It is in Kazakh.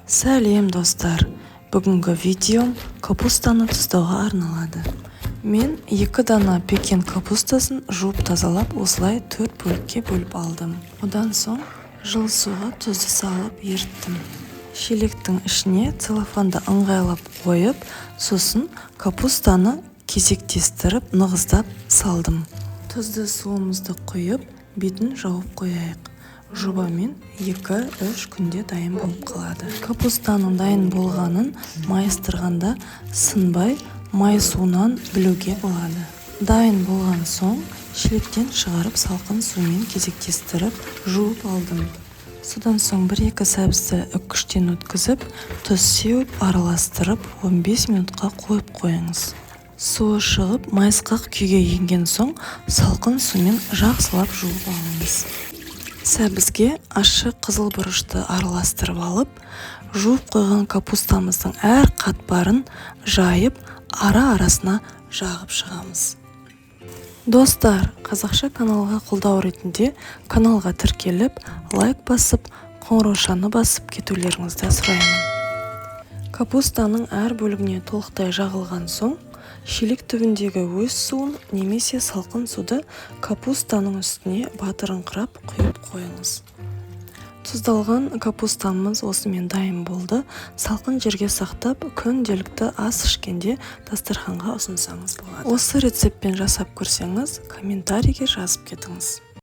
Сәлем, достар! Бүгінгі видеом капустаны тұздауға арналады. Мен екі дана пекин капустасын жуып, тазалап, осылай төрт бөлікке бөліп алдым. Одан соң жылы суға тұзды салып еріттім. Шелектің ішіне целлофанды ыңғайлап қойып, сосын капустаны кезектестіріп, нығыздап салдым. Тұзды суымызды құйып, бетін жауып қояйық. Жобамен 2-3 күнде дайын болып қалады. Капустаның дайын болғанын майыстырғанда сынбай майысуынан білуге болады. Дайын болған соң шелектен шығарып, салқын сумен кезектестіріп жуып алдым. Содан соң бір-екі сәбізді үккіштен өткізіп, тұз сеуіп, араластырып, 15 минутқа қойып қойыңыз. Суы шығып, майысқақ күйге енген соң салқын сумен жақсылап жуып алыңыз. Сәбізге ащы қызыл бұрышты араластырып алып, жуып қойған капустамыздың әр қатпарын жайып, ара-арасына жағып шығамыз. Достар, қазақша каналға қолдау ретінде каналға тіркеліп, лайк басып, қоңыраушаны басып кетулеріңізді сұраймын. Капустаның әр бөлігіне толықтай жағылған соң, шелек түбіндегі өз суын немесе салқын суды капустаның үстіне батырыңқырап құйып қойыңыз. Тұздалған капустамыз осымен дайын болды. Салқын жерге сақтап, күнделікті ас ішкенде дастарханға ұсынсаңыз болады. Осы рецептпен жасап көрсеңіз, комментарийге жазып кетіңіз.